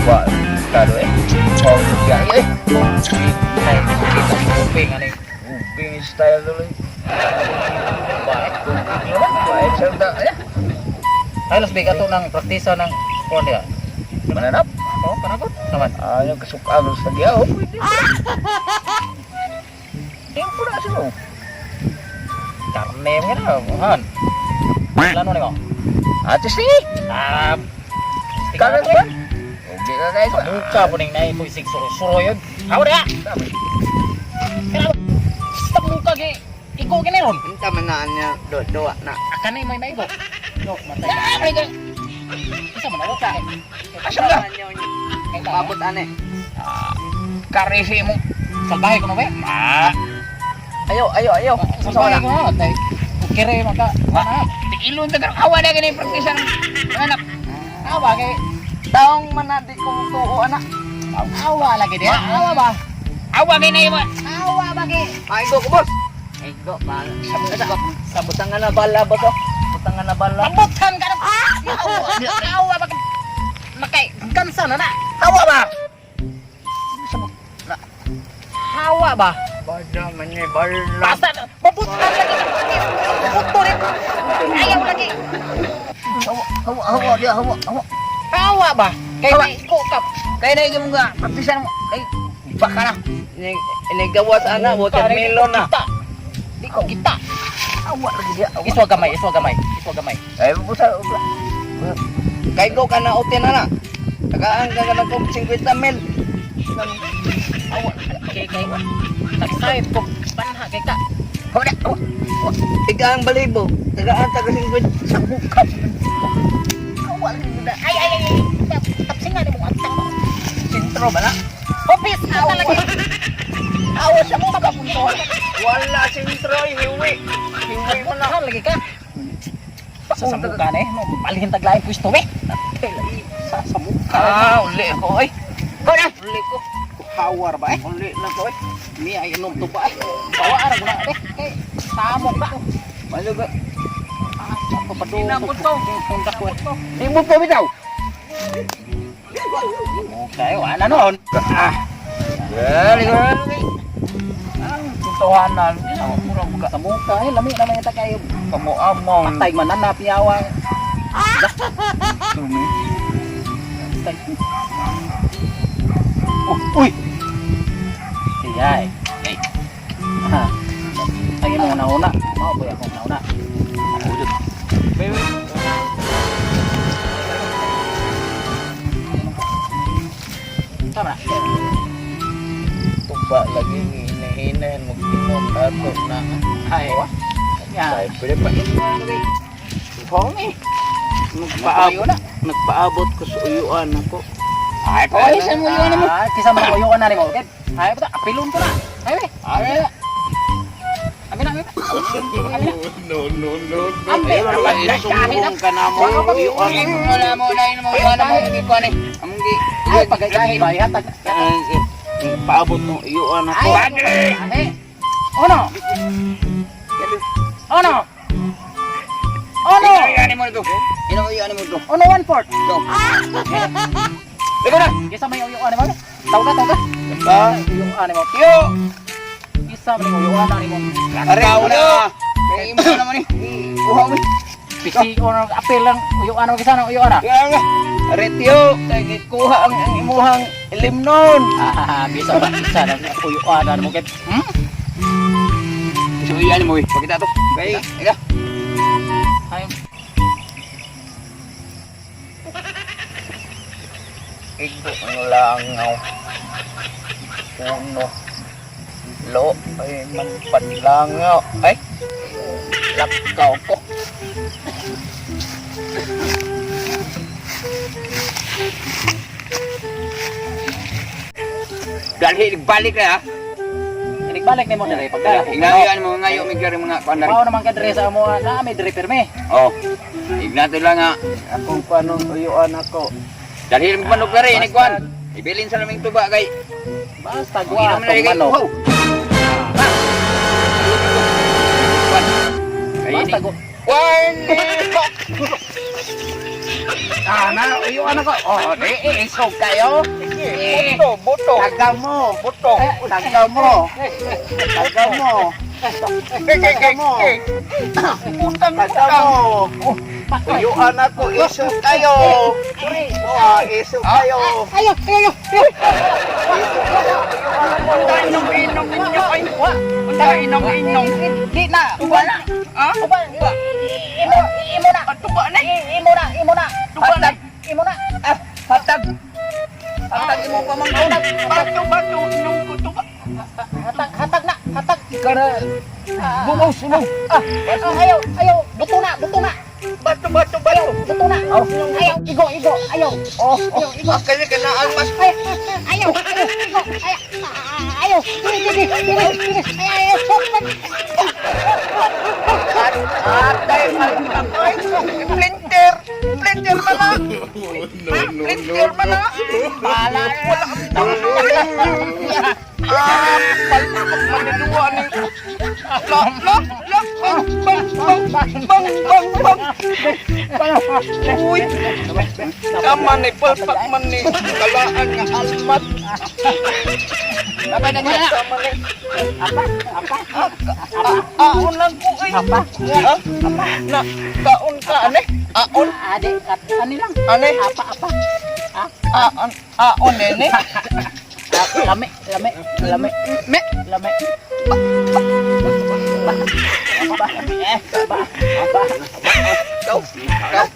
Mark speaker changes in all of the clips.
Speaker 1: Tuba. Kado eh. Oh, gaya eh.
Speaker 2: Ay, kita kuping ani.
Speaker 1: Ubing style tuloy.
Speaker 2: Ba.
Speaker 1: Baik sa eh.
Speaker 2: Ay, las big ato ng praktisa ng kuan diha.
Speaker 1: Mananap.
Speaker 2: Oh, panagot naman.
Speaker 1: Ah, yung kasukal sa giya. Oh, pwede. Tempo na sila.
Speaker 2: Karne mo na, han. Plano nimo?
Speaker 1: Atis ni.
Speaker 2: Ah.
Speaker 1: Kanan ba? Okay ka kayo.
Speaker 2: Sa muka po ning naay puisig suro-suro yun. Awa diha. Kaya sa muka gi iko gini ron.
Speaker 3: Unta man na niya do doa na.
Speaker 2: Akan ni may maigo. No, matay. Ah, may ka. Isa man ako ka.
Speaker 1: Asa ba?
Speaker 2: Kay
Speaker 3: Pabot ane.
Speaker 1: Karisi mo.
Speaker 2: Salbahe ko no ba?
Speaker 1: Ah,
Speaker 3: Ayo ayo ayo.
Speaker 2: Salbahe ko no. Tay. Kire maka. Ah,
Speaker 1: Ilon tagar awa na gini praktisa ng mananap.
Speaker 2: awa kay
Speaker 3: Taong man na di kong tuo ana.
Speaker 2: awa lagi diha. Awa ba?
Speaker 1: Awa gini mo.
Speaker 2: Awa ba kay?
Speaker 3: Ay go ko boss. Ay go pa. Sa butangan na bala boss oh. Butangan na bala.
Speaker 2: Rambutan ka na. Awa. Awa ba kay? Makay gansa na na.
Speaker 1: Awa ba?
Speaker 2: Hawa ba?
Speaker 3: Bada man ni bala.
Speaker 2: Basta mabutan lagi. Buto rin. Ayaw lagi.
Speaker 1: Awa, awa, awa, dia awa, awa.
Speaker 2: Hawa ba? Kay
Speaker 1: Hawa.
Speaker 2: may iko ka.
Speaker 1: Kaya na yung mga praktisa mo. Kay baka na.
Speaker 3: Ini ini gawas ana watermelon na.
Speaker 2: Kita. Di ko kita.
Speaker 1: Awa lagi dia. Awa.
Speaker 2: Iswa gamay, iswa gamay, iswa gamay.
Speaker 1: Eh, busa, busa.
Speaker 3: Kay go ka na utin ana. Tagaan ka na kog 50 mil.
Speaker 2: Awa kay kay. Nagsayot ko panha kay ka.
Speaker 1: Awa na, awa.
Speaker 3: Tigaan balibo. Tagaan taga 50
Speaker 1: Sa muka. Awa lagi dia.
Speaker 2: Ay ay ay. Tapsingan nimo antang mo.
Speaker 1: Sintro ba na?
Speaker 2: Office na talaga.
Speaker 1: Awa sa muka punto.
Speaker 3: Wala sintro hiwi. Hiwi mo na.
Speaker 2: Nahan lagi ka. Sa samuka na eh. No, balhin taglain pwesto eh. Sa samuka.
Speaker 3: Ah, uli ko oy.
Speaker 1: Awa na.
Speaker 3: Uli ko.
Speaker 2: Hawar ba eh?
Speaker 3: Uli na ko oy.
Speaker 2: Mi ay inom to ba eh? Bawa ara guna eh. Kay tamok ba?
Speaker 3: Malo ba?
Speaker 2: Ah, papadung.
Speaker 3: Inabot to.
Speaker 2: Punta ko eh.
Speaker 1: Ibot ko bitaw.
Speaker 2: Okay, wala noon.
Speaker 1: Ah. Dali ko. Ang tutuhanan, ginawa mo ra ka.
Speaker 2: Sa muka eh, lami naman yung tagay.
Speaker 1: Kamo among.
Speaker 2: Patay mananap yawa.
Speaker 1: Tumi.
Speaker 2: Patay. Oh, uy! Sige ay. Ay. Ha. Ay mo nauna. Mao po akong nauna.
Speaker 1: Baby.
Speaker 2: Tama na.
Speaker 3: Tuba lagi hinahinahin mag-inom ato na.
Speaker 2: Ay. Ya.
Speaker 1: Ay, pwede pa ito. Kong eh.
Speaker 3: Nagpaabot, nagpaabot ko sa uyuan ako.
Speaker 1: Ay, pawalisan mo yun mo.
Speaker 2: Ah, kisa mo uyuan na nimo. Okay. Ay, puta, apilon ko na. Ay, we.
Speaker 1: Ay,
Speaker 2: Amin na, amin na. Amin na.
Speaker 3: No, no, no, no.
Speaker 2: Ambe,
Speaker 3: Sumbong ka na mo uyuan.
Speaker 1: Wala mo na yun mo. Wala mo gikuan eh. Among gi.
Speaker 2: Ay, pagkagahi ba ihatag.
Speaker 3: Nagpaabot ng uyuan ako.
Speaker 2: Ay, ay. Ono. Ono. Ono.
Speaker 1: Inuuyan mo ito. Inuuyan mo ito.
Speaker 2: Ono 1/4.
Speaker 1: Ito. Ikaw na.
Speaker 2: Kisa may uyuan mo. Tawga, tawga.
Speaker 3: Ah,
Speaker 2: Uyuan mo.
Speaker 1: Yo.
Speaker 2: Kisa may uyuan mo.
Speaker 1: Lakaw na. Kaya imo naman eh. Uhaw mo.
Speaker 2: Pisi ono apel lang uyuan mo kisa nang uyuan ah.
Speaker 1: Kaya nga.
Speaker 3: Retio, kay gikuha ang imuhang ilimnon.
Speaker 2: Ah, bisa ba isa nang uyuan mo kay. Hmm?
Speaker 1: Isuuyan mo eh. Pakita to. Kaya, ikaw.
Speaker 2: Ay,
Speaker 3: Igo ang langaw. Puno. Lo, ay man panlangaw. Ay, lakaw ko.
Speaker 1: Dalhi, balik na ha.
Speaker 2: Balik nimo dire pagdala ko.
Speaker 1: Ingayuan mo ngayo may gari mga kuan dari.
Speaker 2: Mao naman ka dire sa amo na may dire pirmi.
Speaker 1: Oh. Ignato lang nga.
Speaker 3: Akong panong uyuan ako.
Speaker 1: Dalhi mo manok dari ni kuan. Ibilin sa laming tuba kay.
Speaker 2: Basta
Speaker 1: Inom
Speaker 2: gwa
Speaker 1: na
Speaker 2: tong
Speaker 1: kay.
Speaker 2: manok.
Speaker 1: Uhaw. Kuan. Kay
Speaker 2: Basta
Speaker 1: ini.
Speaker 2: go.
Speaker 1: Kuan. Ana, iyo ana ko. Oh, di isog kayo.
Speaker 3: Buto, buto.
Speaker 1: Tagaw mo.
Speaker 3: Buto.
Speaker 1: Tagaw mo. Tagaw mo.
Speaker 3: Kay, kay, kay. Butang,
Speaker 1: Tagaw
Speaker 3: butang.
Speaker 1: mo. Iyo ana ko, isog kayo. Oh, isog kayo.
Speaker 2: Ayaw, ayaw, ayaw.
Speaker 3: Unta inom inom ninyo ay. Unta inom inom.
Speaker 2: Di na.
Speaker 3: Tuba na. Ha?
Speaker 2: Uba, imo, imo na.
Speaker 3: Ah, tuba na.
Speaker 2: Imo na, imo na.
Speaker 3: Tuba na.
Speaker 2: Imo na.
Speaker 1: Ah, hatag. Hatag imo pamangkin.
Speaker 3: Bato, bato, inom ko tuba.
Speaker 2: Hatag, hatag na, hatag.
Speaker 1: Ikaw na. Bumaw, sumaw.
Speaker 2: Ah, ayaw, ayaw. Buto na, buto na.
Speaker 3: Bato, bato, bato.
Speaker 2: Buto na. Ayaw, igo, igo, ayaw.
Speaker 1: Oh,
Speaker 2: Ayaw, igo.
Speaker 3: Ah, kaya ka na almas.
Speaker 2: Ay, ayaw, ayaw, igo, ayaw, ayaw. Dili, dili, dili, dili. Ayaw, ayaw.
Speaker 1: Atay,
Speaker 3: Ay, splinter. Splinter man na. Splinter man na.
Speaker 1: Bala.
Speaker 3: Wala kami Ah, palpak maniluwa ni. La, la, la, bang, bang, bang, bang, bang, bang. Uy, tama ni palpak man ni. Kalaan nga almat.
Speaker 1: Sabay na niya.
Speaker 3: Tama ni. Aon lang ko ay.
Speaker 2: Apa?
Speaker 3: Ha? Na, kaon ka ane? Aon,
Speaker 2: Ade, ani lang.
Speaker 3: ane?
Speaker 2: Apa, apa.
Speaker 3: Aon, aon nene?
Speaker 2: Lame, lame, lame,
Speaker 3: Me,
Speaker 2: lame. Ba, ba, ba, ba, eh, ba, ba.
Speaker 1: Ikaw. Ikaw.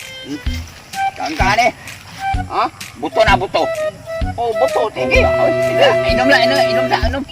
Speaker 1: Kaon ka ni. Ha? Buto na buto.
Speaker 3: Oh, buto, sige.
Speaker 1: Sige, inom lang, inom, inom na, inom.